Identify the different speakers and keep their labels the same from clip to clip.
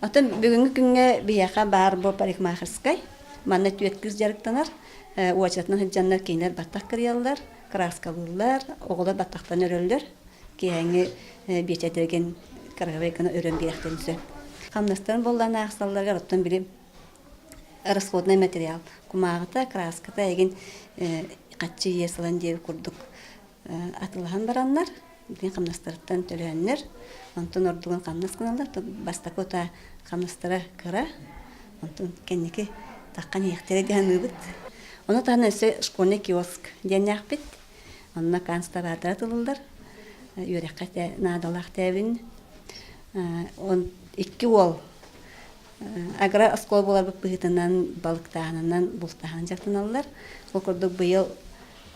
Speaker 1: Оттон бүгүҥҥү күҥҥэ биһиэхэ баар бу парикмахерскай. Манна түөрт кыыс дьарыктанар. Уочаратынан сылдьаннар кинилэр баттах кырыйаллар, кырааскалыыллар, оҕолор баттахтарын өрөллөр. Киэһээҥҥи биэчэрдэригин кыраһыабай гына өрөн биэриэхтэрин сөп. Хамнастарын буоллаҕына аахсалларыгар оттон били расходный материал кумааҕыта, краската эйигин хаччы иэс ылан диэбит курдук атылаһан бараннар, билин хамнастарыттан төлөөннөр, онтон ордугун хамнас гыналлар, бастакы утаа хамнастара кыра, онтон кэнники таххан иһиэхтэрэ дии саныыбыт. Ону таһынан өссө школьный киоск диэннээхпит. Онно канцтовардара тылыллар, үөрэххэ наадалаах тээбин. Икки уол агро-оскуола буоларбыт быһыытынан балыктааһынынан, бултааһынан дьарыктаналлар. Ол курдук быйыл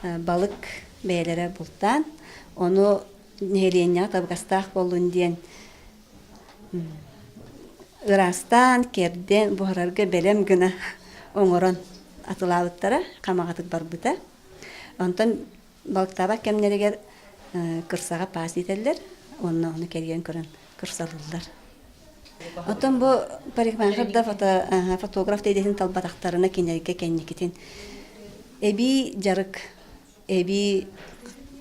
Speaker 1: балык бэйэлэрэ бултаан, ону нэһилиэнньэҕэ табыгастаах буоллун диэн ыраастаан, кэрдэн, буһарарга бэлэм гына оҥорон атылаабыттара, хамаҕатык барбыта. Онтон балыктаабат кэмнэригэр кырсаҕа паас иитэллэр уонна ону кэрийэн көрөн кырсалыыллар. Оттон бу парикмахер да фотограф да идэтин талбатахтарына кинилэргэ кэнникитин эбии дьарык, эбии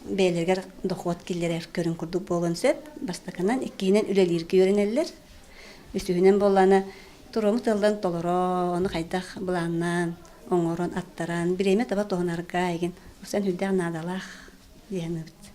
Speaker 1: бэйэлэригэр дохуот киллэрэр көрүҥ курдук буолуон сөп. Бастакынан, иккиһинэн үлэлииргэ үөрэнэллэр. Үсүһүнэн буоллаҕына туруому тыллан толоро, ону хайдах былааннаан, оҥорон, аттаран, бириэмэ таба туһанарга игин сэн сүрдээх наадалаах диэн саныыбыт.